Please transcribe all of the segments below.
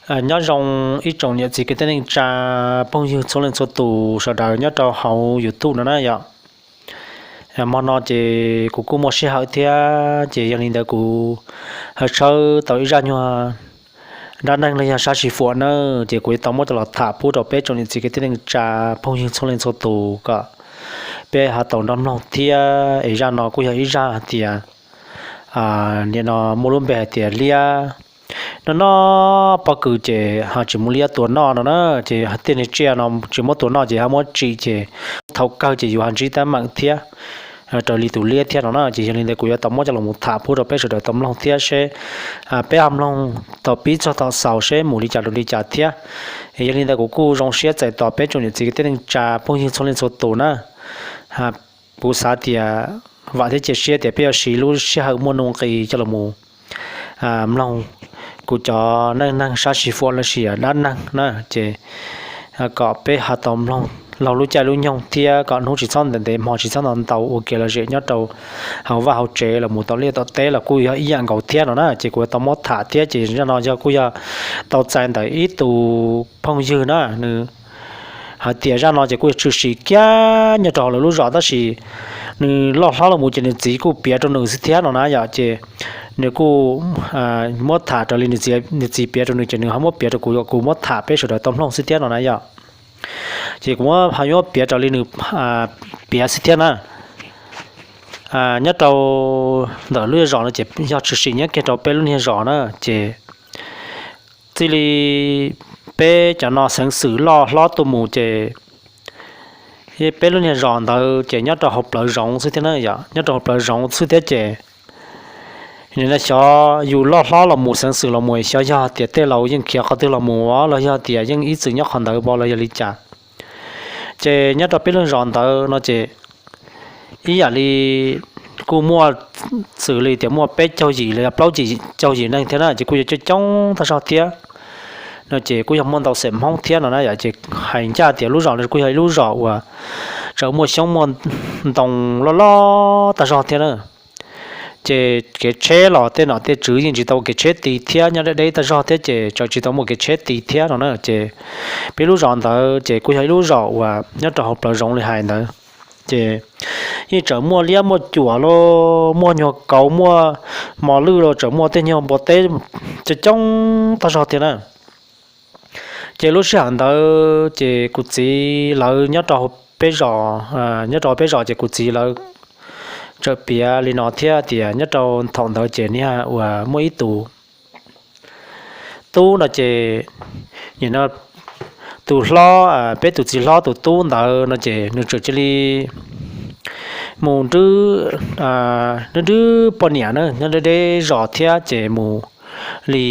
Nyob zoo ib tsoom niam txiv kwv tij neej tsa phooj ywg txhua leej txhua tus sawv daws nyob rau hauv YouTube no na yom. Hmo no ces kuv kuj muaj sij hawm thiab ces yog li ntawd kuv ho tshawb tau ib zaj nyuag dab neeg los yog sab sis fuam na, ces kuv yuav tau muab coj los tham pub rau peb tsoom niam txiv kwv tij neej tsa phooj ywg txhua leej txhua tus kom peb ho tau nrog mloog thiab. Es zaj no kuj yog ib zaj hais tias nim no muaj lub npe hais tias liab. Noj noj pob kws ces ho tsis muaj liab tua noj no na, ces tej niag tsiaj no tsis muab tua noj ces ho muab tsim ces thaum kawg ces yus ho ntsib teeb meem thiab raws li tus liab thiab no na. Ces yog li ntawd kuv yuav tau muab coj los mus tham pub rau peb sawv daws tau mloog thiab seb peb ho mloog tau pib txog thaum xaus seb mus li cas rau li cas thiab. Yog li ntawd kuv kuj zoo siab txais tos peb tsoom niam txiv kwv tij neej tsa phooj ywg txhua leej txhua tus na. Kuv xav tias vam thiab cia siab tias peb yuav siv lub sij hawm muaj nuj nqis coj los mus mloog kuv cov neej neeg sab sis fuam los sis dab neeg na, ces kom peb ho tau mloog laug lub caij lub nyoog thiab kom hnub tsis txhob ntev ntev hmo tsis txhob ntau ntau ua kev lom zem nyob rau hauv vaj hauv tsev los mus tom liaj tom teb los kuj yog ib yam nkaus thiab no na. Ces kuv yuav tau muab tham thiab ces zaj no yog kuj yog tau txais ntawm ib tus phooj ywg na, nws hais tias zaj no ces kuj yog tshwm sim kiag nyob rau hauv lawv lub zos tab sis nws loj hlob los mus ces nws txiv kuj piav rau nws xwb thiab no na yom. Ces nws kuj muab tham raws li nws txiv piav rau nws ces nws ho muab piav rau kuv, kuv muab tham peb sawv daws tau mloog xwb thiab no na yom. Ces kuv muab ho yuav piav raws li nws piav xwb thiab na. Nyob rau ntawm lub zos no ces yog tshwm sim nyob kiag rau peb lub niag zos na, ces txij li peb cov no xeev xwm loj hlob tuaj mus ces peb lub niag zos ntawd ces nyob rau hauv plawv zoov xwb thiab na yom, nyob rau hauv plawv zoov xwb thiab ces nim no xyov yus loj hlob los mus xeev xwm los mus xyov yog tias tej laus yeej khiav qhov twg los mus los yog tias yeej ib txwm nyob qhov ntawd pov los yog li cas. Ces nyob rau peb lub zos ntawd no ces ib yam li kuj muaj xws li tias muaj peb caug yim los yog plaub caug yim neeg thiab na, ces kuj yog coob coob tag zog thiab no ces kuj yog muaj ntau xeem Hmoob thiab no na yom. Ces hais ncaj tias lub zos no kuj yog ib lub zos uas tseem muaj xyoob muaj ntoo loj loj tag zog thiab na. Ces kev tsheb los tej nom tej tswv yeej tsis tau kev tsheb ti thiab, nyob deb deb tag zog thiab ces tseem tsis tau muaj kev tsheb ti thiab no na. Ces peb lub zos ntawd ces kuj yog ib lub zos uas nyob rau hauv plawv zoov li hais ntawd, ces yeej tseem muaj liab muaj cuam los muaj nyuag kauv muaj mos lwj los tseem muaj tej nyuag npua teb coob coob tag zog thiab na. Ces lub sij hawm ntawd ces kuv txiv lawv nyob rau peb zos, nyob rau peb zos ces kuv txiv lawv txawm piav li no thiab tias nyob rau thaum ntawd ces niag uas muaj ib tus tub no ces nim no tus hlob, peb tus txiv hlob tus tub ntawd no ces nws txawm cia li mus nrwb, nrwb nrwb poj niam na nyob deb deb zos thiab ces mus li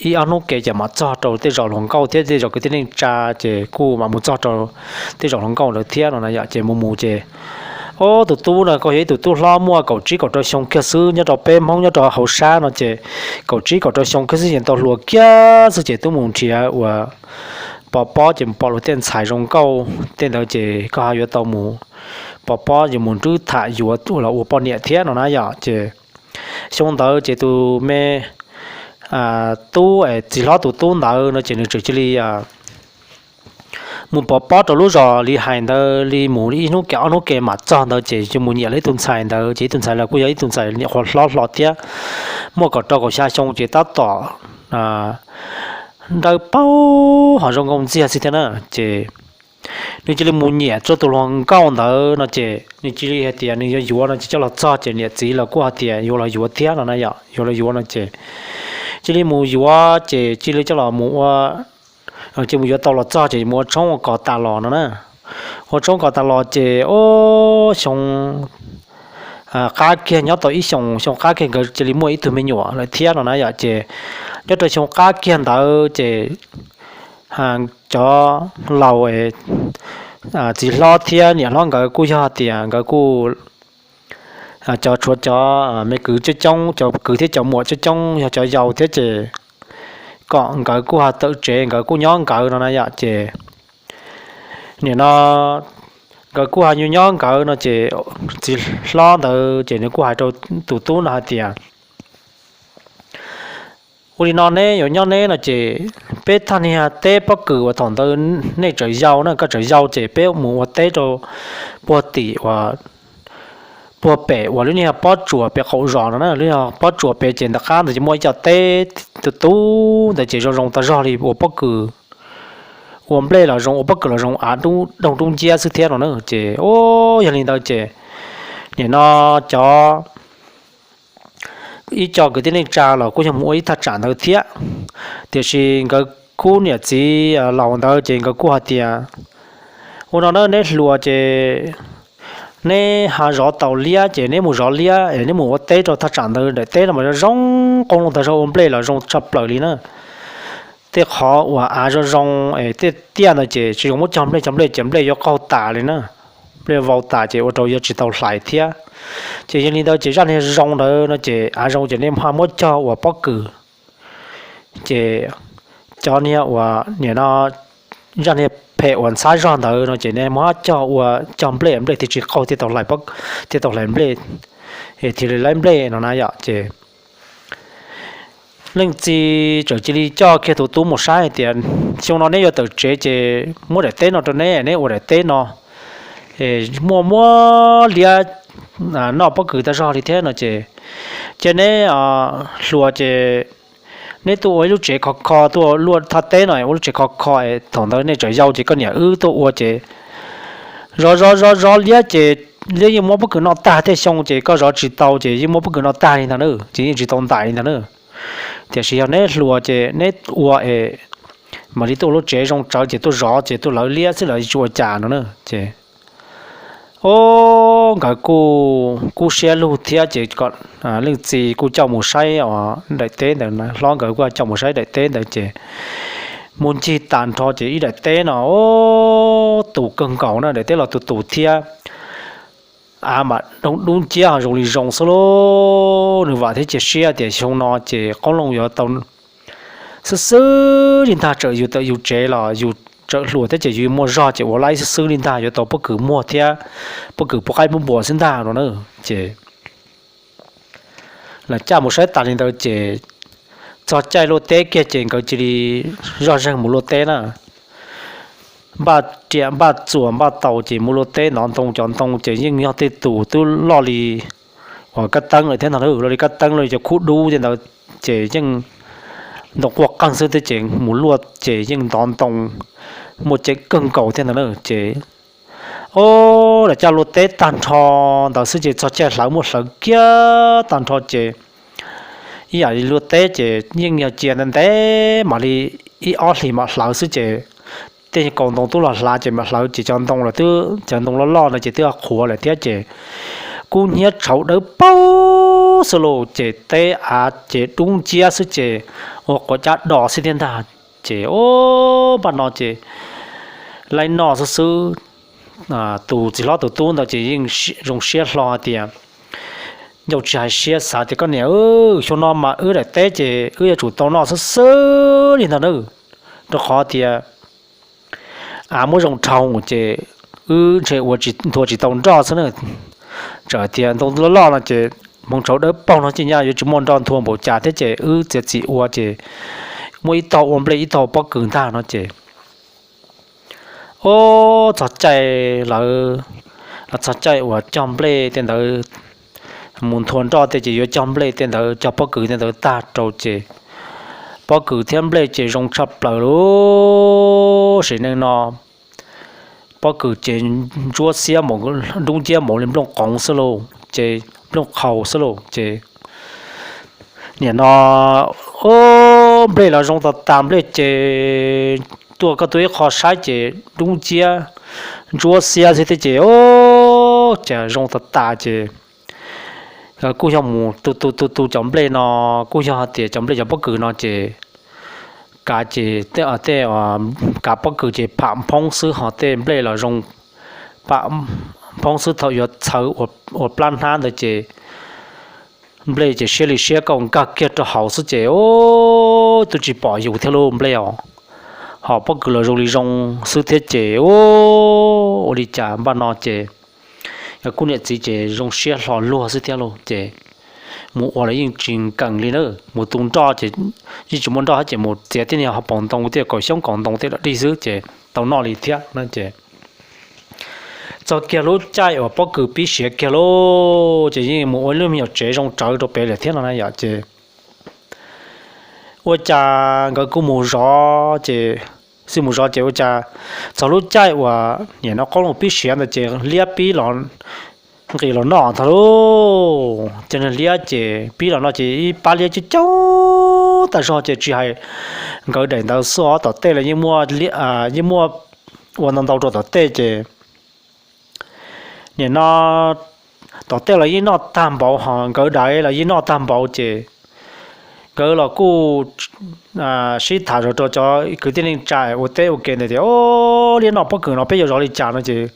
ib ob hnub kev ces mam txog rau tej zos hluas nkauj thiab tej zos kwv tij neej tsa, ces kuj mam mus txog rau tej zos hluas nkauj ntawd thiab no na yom. Ces mus mus ces, o, tus tub no kuj yog ib tug tub hlob muaj kaum tsib kaum rau xyoo kiag xwb, nyob rau peb Hmoob nyob rau hauv sab no ces kaum tsib kaum rau xyoo kiag xwb ces tau hluas kiag xwb ces twb mus nrhiav uas pov pob ces mus pom luag tej ntxhais zoo nkauj tej ntawd ces koj ho yuav tau mus pov pob yuav mus nrwb tham yuav los ua poj niam thiab no na yom. Ces xyoo ntawd ces tus me tub, txiv hlob tus tub ntawd no ces nws txawm cia li mus pov pob rau lub zos li hais ntawd li mus ib hnub kev ob hnub kev mam txog ntawd ces mus nyiam lawv ib tug ntxhais ntawd ces ib tug ntxhais los kuj yog ib tug ntxhais niam qhuav hlob hlo thiab, muaj kaum rau kaum xya xyoo ces tab tom dawb paug ho zoo nkauj ntxiag xwb thiab na. Ces nws cia li mus nyiam rau tus hluas nkauj ntawd no ces nws cia li hais tias nws yuav yuav no ces coj los txog ces niam txiv los kuj hais tias yuav los yuav thiab no na yom, yuav los yuav no ces cia li mus yuav ces cia li coj los mus ua, cia mus yuav tau los txog ces mus ua tshoob ua kos tas los no na. Ua tshoob kos tas los ces o, xyoo qab kiag nyob tau ib xyoos, xyoo qab kiag nkawd cia li muaj ib tug me nyuam lawm thiab no na yom. Ces nyob rau xyoo qab kiag ntawd ces cov laus txiv hlob thiab niam hlob nkawd kuj yog tias nkawd kuj, cov tshuav cov me kwv coob coob, cov kwv thiab cov muam coob coob yog cov yau thiab ces kom nkawd kuj ho tawm tsev nkawd kuj nyob nkawd no na yom. Ces nim no nkawd kuj ho nyob nyob nkawd no ces txiv hlob ntawd ces nws kuj hais rau tus tub no hais tias Ua li no neb yuav nyob neb no ces peb thaj niag teb pob kws uas thaum ntawd nej tseem yau na, koj tseem yau ces peb mus ua teb rau puag tim uas puag pem uas lub niag pob tsuas pem qaum zos no na, lub pob tsuas pem ces ntawm qab ntawd ces muaj ib co teb tu tu ntawd ces zoo zoo tag zog li ua pob kws, ua nplej los zoo, ua pob kws los zoo, av doog dub nciab xwb thiab no na. Ces o, yog li ntawd ces nim no cov ib co kwv tij neej tsa los kuj yog mus ua ib thaj tsam ntawd thiab. Tiam sis nkawd kuj niam txiv laus ntawd ces nkawd kuj hais tias, ua no na, neb hluas ces neb ho zov tau liab ces neb mus zov liab es neb mus ua teb rau thaj tsam ntawd, daim teb no mas zoo zoo, qoob loo tag zog, ua nplej los zoo tshaj plaws li na. Tej qhov uas av zoo zoo es tej tiaj ntawd ces tsis zoo muab cog nplej, cov nplej ces nplej yuav qaug tas li na, nplej vau tas ces ua rau yuav tsis tau hlais thiab. Ces yog li ntawd ces zaj niag zoo ntawd no ces av zoo ces nej ho muab cog ua pob kws. Ces cov niag uas nim no zaj niag phem uas ntxhab zog ntawd no ces nej muab cog ua, cog nplej, nplej thiaj tsis qaug, thiaj tau hlais, thiaj tau hlais nplej, thiaj li laib nplej no na yom. Ces leej txiv txawm cia li coj kiag tus tub mus saib hais tias, xyoo no neb yuav tawm tsev ces muab daim teb no rau neb, neb ua daim teb no muaj muab liab noj pob kws tag zog li thiab no ces, ces neb hluas ces neb tuaj ua ib lub tsev khov kho, tuaj luaj thaj teb no ua lub tsev khov kho, thaum ntawd nej tseem yau ces koj niam wb tuaj ua ces zov zov zov zov liab ces liab yeej muab pob kws noj tag, tej xyoo ces koj zov tsis tau ces yeej muab pob kws noj tag li ntag na, ces yeej tsis tau ntais li ntag na. Tiam sis yog neb hluas ces neb ua es mam li tuaj ua lub tsev zoo tsawv ces tuaj zov ces tuaj lawv liab xwb los tsis ua cas no na. Ces o, nkawd kuj kub siab lug thiab ces leej txiv kuj coj mus saib os, daim teb ntawd hlob nkawd kuj coj mus saib daim teb ntawd ces mus ncig tas nrho ces ib daim teb no tus kawg nkaus na, daim teb los tus tus thiab, av mas doog dub nciab ho zoo li zoo xwb lauj. Nws vam thiab cia siab tias xyoo no ces qoob loo yuav tau xwb xwb li ntag, txawm yus tawm yus tsev los yus txawm hluas thiab ces yus muaj zog ces ua laib xwb xwb li ntag, yuav tau pob kws muag thiab pob kws pub qaib pub npua xwb ntag no na. Ces lawv coj mus saib tas li ntawd ces txog caij luaj teb kiag ces nkawd cia li zoj zeeg mus luaj teb na. Npaj riam npaj txuas npaj taus ces mus luaj teb ntov ntoo, cov ntoo ces yeej yog tej tus twb loj li uas kab teeb lawm thiab ntag, loj li kab teeb, loj li cov khub dub tej ntawd ces yeej ntoo quaj qeeg xwb thiab ces mus luaj ces yeej ntov ntoo muaj ceem kawg nkaus thiab ntag na. Ces o, lawv coj luaj teb tag nrho ntawd xwb ces txog caij hlawv muaj hlawv kiag tag nrho ces ib yam li luaj teb ces yeej yog cia ntev ntev mam li ib ob hlis mam hlawv xwb ces tej kaus ntoo twb los hlav ces mam hlawv ces cov ntoo los twb cov ntoo loj loj no ces twb qhuav lawm thiab ces kub hnyiab tshauv dawb paug xwb lauj, ces teb av ces dub nciab xwb ces ua quav cab do xwb thiab ntag. Ces o, npaj no ces laib noj xwb xwb. Tus txiv hlob tus tub ntawd ces yeej zoo siab hlo hais tias, ncauj tsis hais siab xav tias koj niam, xyoo no mas wb daim teb ces wb yuav tsum tau noj xwb xwb li ntag na, rau qhov tias av muab zoo dhau ces wb ntshe ua nthua tsis tau nroj xwb na. Txawm tias ntoo loj loj no ces hmoov tshauv dawb paug no ces nyaj yuav tsis muaj nroj nthua npaum cas thiab ces wb txiav txim ua ces muaj ib tog ua nplej ib tog pob kws ntag no ces o, txog caij lawv, txog caij uas cog nplej tej ntawd, mus nthua nroj tej ces yuav cog nplej tej ntawd cog pob kws tej ntawd tag rau ces pob kws thiab nplej ces zoo tshaj plaws lub sim neej no. Pob kws ces ntsuab xiab, dub nciab npaum li nplooj qoov xwb lauj, ces nplooj qhaus xwb lauj ces nim no o, nplej los zoo tas tas, nplej ces tuaj koj tuaj ib qho saib ces dub nciab ntsuab xiab xwb thiab ces o, cas zoo tas tas ces kuj yog mus tu tu tu tu cov nplej no, kuj yog hais tias cov nplej cov pob kws no ces kav ces tej, tej kav pob kws ces pham nphoob xwb, ho tej nplej los zoo pham nphoob xwb, thaum yuav txhawv ua plab hnab ntawd ces nplej ces siab li siab, koj nkag kiag rau hauv xwb ces o, twb tsis pom yus thiab lauj nplej os. Ho pob kws los zoo li zoo xwb thiab ces o, ua li cas npaj no ces kuj niam txiv ces zoo siab hlo luag xwb thiab lauj ces mus ua los yeej tsis nkees li na, mus tu nroj ces yeej tsis muaj nroj ces mus txiav tib niag hauv paus ntoo tej kaum xyoob kaum ntoo tej los dig xwb ces tau noj li thiab na ces txog kiag lub caij uas pob kws pib siav kiag lauj ces yeej mus ua lub me nyuam tsev zoo tsawv rau pem lawm thiab no na yom ces ua cas nkawd kuj mus zov ces, xij mus zov ces ua cas txog lub caij uas nim no qoob loo pib siav ntawd ces liab pib los nqis los noj ntag lauj. Ces niag liab ces pib los no ces ib pab liab coob coob tag zog ces tsis hais nkawd daim ntawd xwb os, tom tej los yeej muaj ua ntau ntau rau tom tej ces nim no tom tej los yeej noj tag npaum ho nkawd daim los yeej noj tag npaum ces nkawd los kuj sib tham zov rau cov kwv tij neej tsa ua teb ua ke ntawd tias, O, liab noj pob kws no peb yuav zov li cas no ces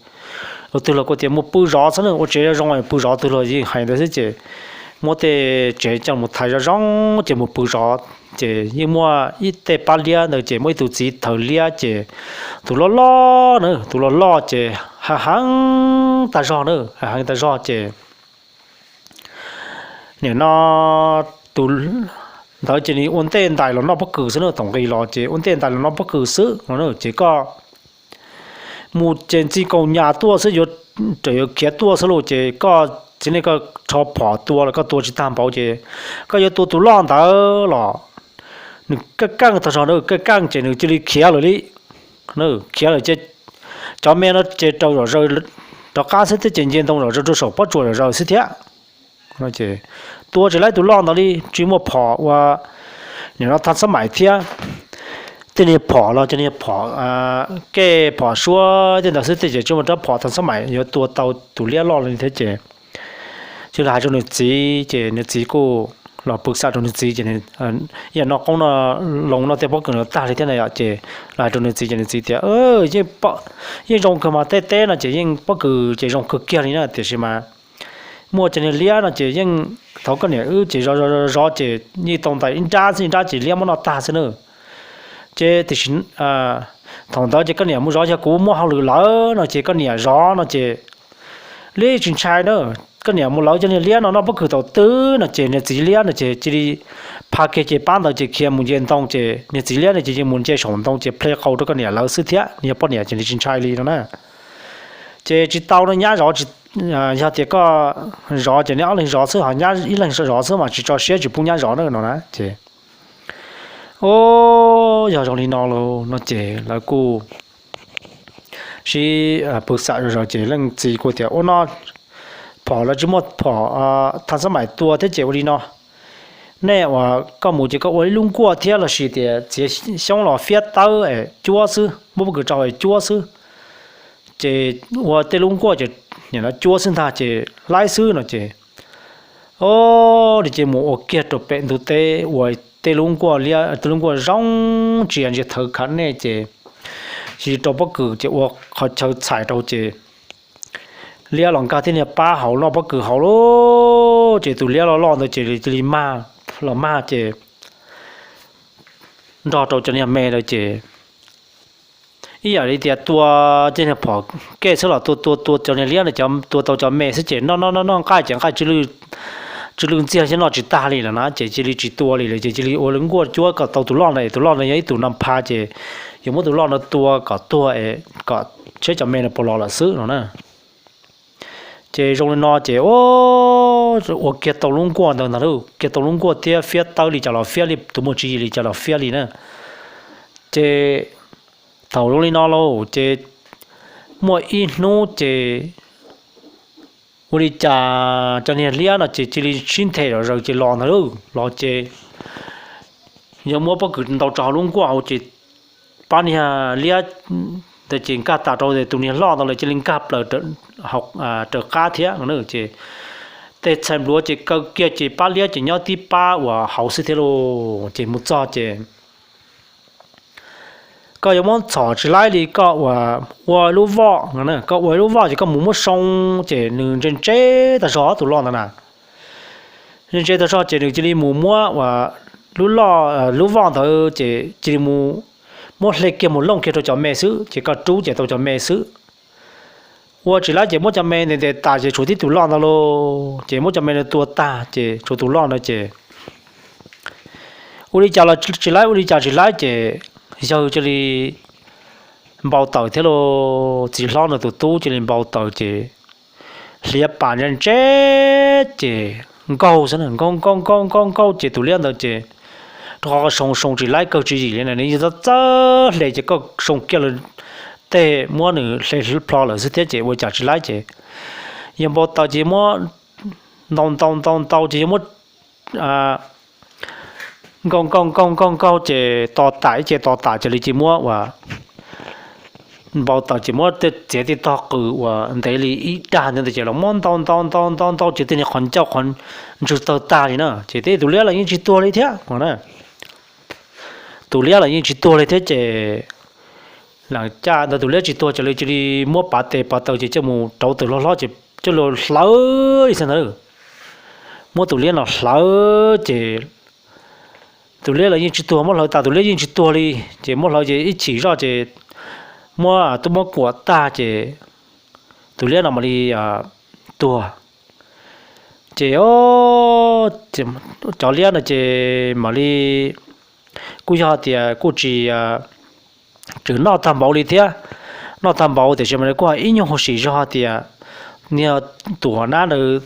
tus twg los kuj tias mus pw zov xwb na, ua tsev zoo zoo pw zov, tus twg los yeej hais ntawd xwb ces muab tej tsev coj mus thaiv zoo zoo ces mus pw zov. Ces yeej muaj ib tej pab liab ntawd ces muaj ib tug txiv thawv liab ces tus loj loj na, tus loj loj ces hav heev tag zog na, hav heev tag zog ces nim no tus ntawd ces nws ua ntej ntais los noj pob kws xwb na, thaum nqis los ces ua ntej ntais los noj pob kws xwb no ces koj mus ces ntxi kaus nyas tuaj xwb, yuav raws yuav khiav tuaj xwb lauj ces koj txiv neej koj rho phom tua los koj tua tsis tag npaum ces koj yuav tua tus loj ntawd los nws kaj kaj tag zog na, kaj kaj ces nws cia li khiav lawm li. Khiav lawm ces cov me no ces raug zom zaws rov qab xwb thiab ces nce ntoo zom zaws rau saum pob tsuas zom zaws xwb thiab. Tua tsis laib tus loj ntawd li, tsis muaj phom ua nim no thaj xab maim thiab tej niag phom los cov niag phom kej phom suab tej ntawd xwb thiab ces tsis muaj rab phom thaj xab maim yuav tua tau tus liab loj li thiab ces cia li hais rau nws txiv ces nws txiv kuj los pw xam rau nws txiv ces ib yam no qoob no loo noj tej pob kws no tag li thiab na yom ces los hais rau nws txiv ces nws txiv tias, Yeej zoo kawg mas, tej teb no ces yeej pob kws ces zoo kawg kiag li na, tiam sis mas muaj cov niag liab no ces yeej thaum koj niam wb ces zov zov zov ces yeej tau ntais ib nrab xwb, ib nrab ces liab muab noj tag xwb na. Ces tiam sis thaum ntawd ces koj niam mus zov, yog kuv muaj hauj lwm lawm no ces koj niam zov no ces liab tsis ntshai na. Koj niam mus lawv cov niag liab no noj pob kws thaum twg no ces niag txiv liab no ces cia li pha kiag ces pab ntawd ces khiav mus nce ntoo ces niag txiv liab no ces cia li mus nce saum ntoo ces ple qau rau koj niam lawv xwb thiab, nws yog poj niam ces nws tsis ntshai li no na. Ces tsis tau no nyab zov, yog tias koj zov ces neb ob leeg zov xwb, ho nyab ib leeg zov xwb mas tsis tso siab tsis pub nyab zov na no na ces, O, yog zoo li no los no ces lawv kuj sib pw xam zom zaws ces leej txiv kuj tias, Ua no phom lawv tsis muaj phom thaj xab maim tua thiab ces ua li no, nej uas koj mus ces koj ua ib lub nkuaj thiab lossis tias txiav xyoob los fiab tawb es cuab xwb, muab pob kws rau es cuab xwb, ces ua tej lub nkuaj ces nim no cuab xwb ntag ces laib xwb no ces, O, nws ces mus ua kiag rau pem ntug teb ua tej lub nkuaj liab, tej lub nkuaj zoo tsis yog ntsis thawv khav nej ces cia li rau pob kws ces ua qhov chaw txhais rau ces liab los nkag tib niag pab hauv noj pob kws hauv lauj. Ces tus liab loj loj ntawd ces cia li mag los mag ces nrog rau cov niag me ntawd ces ib yam li tias tua tej niag phom kej xwb los tua tua tua cov niag liab ntawd, tua tau cov me xwb ces noj noj noj noj nqaij ces nqaij tsw lwj ntxiag thiab noj tsis tag li lawm na ces cia li tsis tua li lawm ces cia li ua lub nkuaj cuab kom tau tus loj ntawd, tus loj ntawd yog ib tug nas pha ces yuav muab tus loj ntawd tua kom tuag es kom saib cov me no puas los lawm xwb no na. Ces zoo li no ces ua kiag tau lub nkuaj ntawd ntag lauj, kiag tau lub nkuaj thiab fiab tawb li cas los fiab li, tus muaj tswv yim li cas los fiab li na. Ces thaum zoo li no lauj ces muaj ib hnub ces ua li cas cov niag liab no ces cia li sib nthe zom zaws ces los ntag lauj, los ces yog muab pob kws ntau rau hauv lub nkuaj hauv ces pab niag liab ntawd ces nkag tas rau tus niag loj ntawd lawm cia li nkag plaws raws qab thiab no ces tej txhais npluav ces kaw kiag ces pab liab ces nyob tib pab uas hauv xwb thiab lauj. Ces mus txog ces koj yuav muab ntxhov tsis laib li, koj ua lub voj, koj ua lub voj ces koj mus muab soo ces nws ntse ntse tag zog tus loj ntawd na. Ntse ntse tag zog ces nws cia li mus muab ua lub loj, lub voj ntawd ces cia li mus muab hle kiag mus looj kiag rau cov me xwb ces koj rub ces tau cov me xwb. ua tsis laib ces muab cov me ntes ntes tas ces tshuav tib tus loj ntawd lauj, ces muab cov me ntawd tua tag ces tshuav tus loj ntawd ces ua li cas los tsis laib, ua li cas tsis laib ces yawg cia li npau taws thiab lauj. Txiv hlob nws tus tub cia li npau taws ces hliav pas ntse ntse ces nkaug xwb, nkaug nkaug nkaug nkaug nkaug ces tus liab ntawd ces rau qhov soo soo tsis laib kawg tsis yim li na, nws yeej txawj txawj hle ces koj soo kiag lawm tej muab nws hle plho lawm xwb thiab ces ua cas tsis laib ces yawg npau taws ces muab ntaus ntaus ntaus ntaus ces yawg muab nkaug nkaug nkaug nkaug nkaug ces tos tam ib ce tos tam ces li cia muab ua npau taws ces muab txiav tej tog qws uas ntev li ib dag ntawd ces los muab ntaus ntaus ntaus ntaus ntaus ces tej niag qhov ncauj qhov ntswg tawg tag li na, ces tej tus liab los yeej tsis tuag li thiab no na. Tus liab los yeej tsis tuag li thiab ces lam caj ntawd tus liab tsis tuag ces lawv cia li muab pav tes pav taw ces coj mus rauv taws hlob hlob ces coj los hlawv li xwb ntawd. Muab tus liab no hlawv ces tus liab los yeej tsis tuag, muab hlawv tas tus liab yeej tsis tuag li, ces muab hlawv ces ib chim zoj ces muab tuaj muab kuam tag ces tus liab no mam li tuag. Ces cov liab no ces mam li kuj yog tias kuj tsis tseem noj tag npaum li thiab, noj tag npaum tiam sis mas nws kuj ho ib nyuag huv sim zog tias niag tus hauv nab ntawd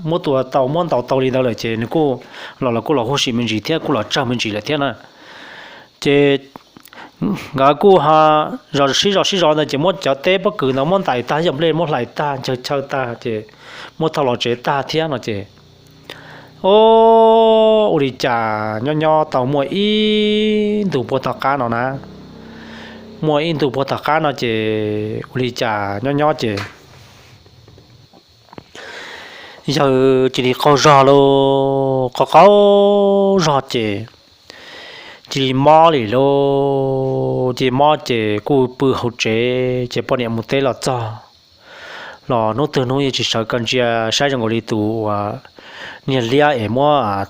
muab tua tau muab ntaus tau li ntawd lawm ces nws kuj los los kuj los huv sim me ntsis thiab kuj los tsawg me ntsis lawm thiab na. Ces nkawd kuj ho zov sib zov sib zov ntawd ces muab cov teb pob kws ntawd muab ntais tag, yog nplej muab hlais tag, nchaw chaw tag ces muab thauj los tsev tag thiab no ces o, ua li cas nyob nyob tau muaj ib ntu puag tom qab no na, muaj ib ntu puag tom qab no ces ua li cas nyob nyob ces yawg cia li qaug zog lauj, qaug qaug zog ces cia li mob li lauj, cia li mob ces kuj pw hauv tsev ces poj niam mus teb los txog los hnub twg hnub yeej tsis sawv koj ntsia saib zoo nkaus li tus uas niag liab es muab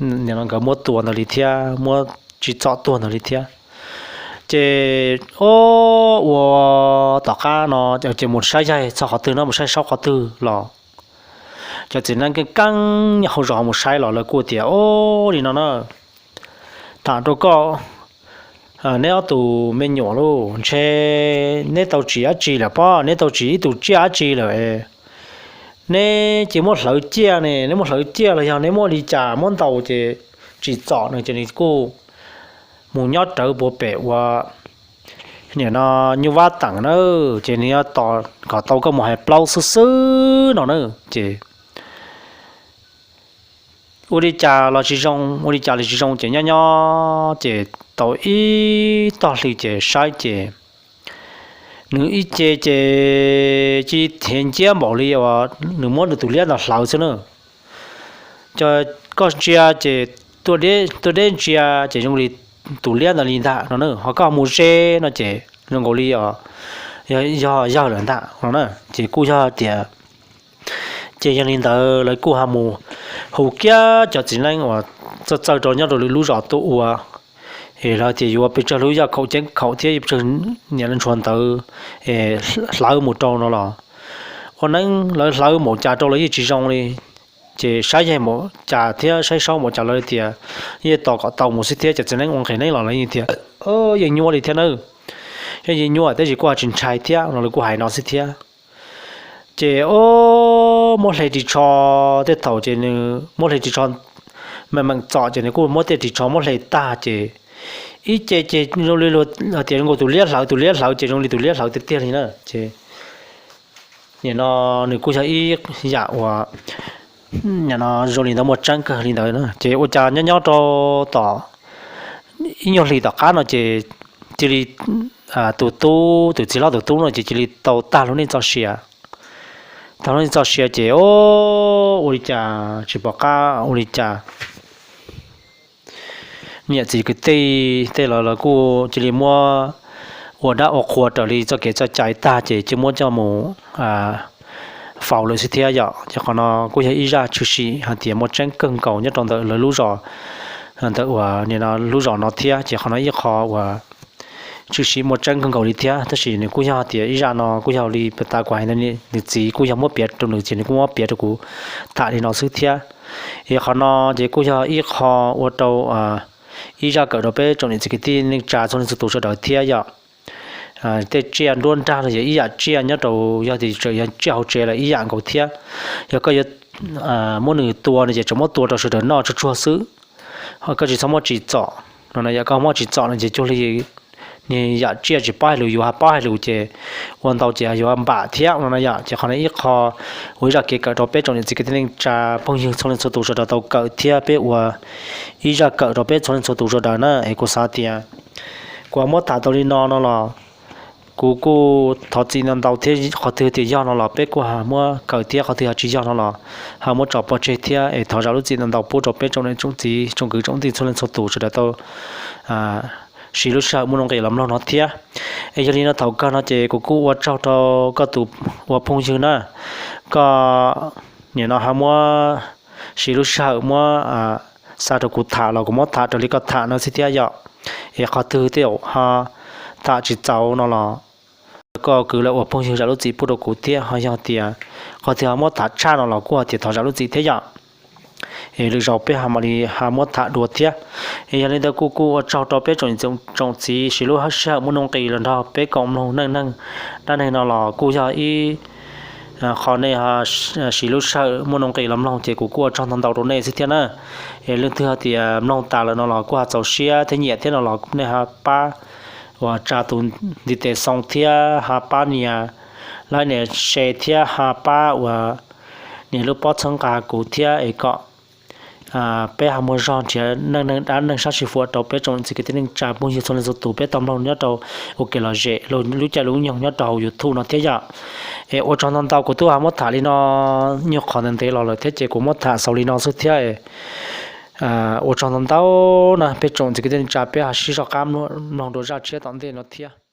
nkawd muab tua ntawd li thiab, muab tsis txom tuag ntawd li thiab. Ces o, ua tom qab no ces mus saib yaig txog qhov twg no, mus saib saub qhov twg los cov txiv neeb keej keeb nyob hauv zos mus saib los lawv kuj tias o, li no na, tham rau koj, neb ob tug me nyuam lauj, ntshe neb tau tsim dab tsi lawm pob, neb tau tsim ib tug tsiaj dab tsi lawm, neb cia muab hlawv ciaj ne, neb muab hlawv ciaj los yog neb muab li cas muab ntaus ces tsim txom no ces nws kuj mus nyob rawv puag pem ua nim no nyuj vab teem na, ces nws yuav tos kom tau koj mus hais plaub xwb xwb no na. Ces ua li cas los tsis zoo, ua li cas los tsis zoo ces nyob nyob ces tau ib tog hli ces saib ces nws ib ce ces cia li nciab npaum li uas nws muab nws tus liab ntawd hlawv xwb na. Ces koj ntsia ces tuaj deb ntsia ces zoo li tus liab ntawd li ntag no na, ho koj mus ze no ces zoo nkaus li yog yawg lawm ntag no na. Ces kuj yog tias ces yog li ntawd lawv kuj ho mus hu kiag cov txiv neeb uas txawj txawj rau nyob rau lwm lub zos tuaj ua, es lawv tias yuav pes tsawg lub yaj khaum ceeb khaum thiab pes tsawg niam ntshua ntawd hlawv mus rau no los ua neeb lawv hlawv npaum cas rau los yeej tsis zoo li. Ces saib yaig npaum cas thiab saib saub npaum cas lawv tias yeej tos kom tau mus xwb thiab, cov txiv neeb ua nqhis neeb los lawv yeej tias yeej nyuaj li thiab na, yeej nyuaj tab sis kuj ho tsis ntshai thiab no lawv kuj hais no xwb thiab. Ces o, muab hle ris tsho, tej thaum ces nws muab hle ris tsho meem meem txom ces nws kuj muab tej ris tsho muab hle tag ces ib ce ces zoo li luag tias zoo nkaus tus liab hlawv, tus liab hlawv ces zoo li tus liab hlawv tiag tiag li na. Ces nim no nws kuj yog ib yam uas nim no zoo li ntawd muaj tseeb kawg li ntawd na. Ces ua cas nyob nyob rau tom ib nyuag hlis tom qab no ces cia li tus tub, tus txiv hlob tus tub no ces cia li tau tag lub neej txoj sia. Tag lub neej txoj sia ces o, ua li cas tsis pom qab ua li cas niam txiv kwv tij tej los lawv kuj cia li muab ua dab ua qhua raws li txoj kev txoj cai tag ces cia muab coj mus faus lawm xwb thiab yom. Ces qhov no kuj yog ib zaj tshwm sim hais tias muaj tseeb kawg nkaus nyob rau ntawm lawv lub zos, ntawm uas nim no lub zos no thiab. Ces qhov no ib qho uas tshwm sim muaj tseeb kawg nkaus li thiab. Tab sis nws kuj yog tias ib zaj no kuj yog li puag ta kuv hais ntawd, nws txiv kuj yog muab piav rau nws ces nws kuj muab piav rau kuv tham li no xwb thiab. Es qhov no ces kuj yog ib qho ua rau ib zaj kawm rau peb tsoom niam txiv kwv tij neej tsa txhua leej txhua tus sawv daws thiab yom. Tej tsiaj nruab nrag los yog ib yam tsiaj nyob rau, yog tias tseem yog tsiaj hauv tsev los ib yam nkaus thiab. Yog koj yuav muab nws tua no ces tseem muab tua rau sawv daws noj tsuag tsuag xwb. Koj tsis txhob muab tsim txom no, yog koj muab tsim txom no ces cuag li niag yam tsiaj tsis paub hais lus yuav ho paub hais lus ces ua ntau ces yuav npam thiab no na yom. Ces qhov no ib qho ua ib zaj kev kawm rau peb tsoom niam txiv kwv tij neej tsa phooj ywg txhua leej txhua tus sawv daws tau kawm thiab peb ua ib zaj kawm rau peb txhua leej txhua tus sawv daws na. Es kuv xav tias kuv ho muab tham tau li no no los kuv kuj thov txim ntau ntau thiab, qhov twg tias yog no los peb kuj ho muab kawm thiab, qhov twg ho tsis yog no los ho muab tso pov tseg thiab. Es thov zam lub txim ntau ntau pub rau peb tsoom niam tsoom txiv tsoom kwv tsoom tij txhua leej txhua tus sawv daws tau siv lub sij hawm muaj nuj nqis los mloog no thiab. Es yog li no thaum kawg no ces kuv kuj ua tsaug rau koj tus ua phooj ywg na. Koj nim no ho muab siv lub sij hawm muab xa rau kuv tham los kuv muab tham raws li koj tham no xwb thiab yom. Es qhov twg tej zaum ho tham tsis txaus no los koj kwv lawv ua phooj ywg zam lub txim pub rau kuv thiab, ho yog tias qhov twg ho muab tham tshaj no los kuj ho tias thov zam lub txim thiab yom. Es lwm zaus peb ho mam li ho muab tham dua thiab. Es yog li ntawd kuj kuj ua tsaug rau peb tsoom niam tsoom txiv siv lub sij hawm muaj nuj nqis los nrog peb koom mloog neej neeg dab neeg no los kuj yog ib qho nej siv lub sij hawm muaj nuj nqis los mloog ces kuv kuj ua tsaug ntau ntau rau nej xwb thiab na. Es leej twg ho tias mloog tas lawm no los kuj ho txaus siab thiab nyiam thiab no los nej ho pab uas tsa tus ntiv tes xoo thiab ho pab nias like nias share thiab ho pab uas nias lub pob txhawb nqa kuv thiab es kom peb ho muaj zog nrhiav neej neeg dab neeg sab sib huam rau peb tsoom niam txiv kwv tij neej tsa phooj ywg txhua leej txhua tus peb tau mloog nyob rau ua kev lom zem lub caij lub nyoog nyob rau hauv YouTube no thiab yom. Es ua tsaug ntau ntau, kuv twb ho muab tham li no nyuag qhov ntev ntev los lawm thiab ces kuv muab tham xaus li no xwb thiab. Ua tsaug ntau ntau na peb tsoom niam txiv kwv tij neej tsa, peb ho sib zog qab mloog dua zaj tshiab tom ntej no thiab.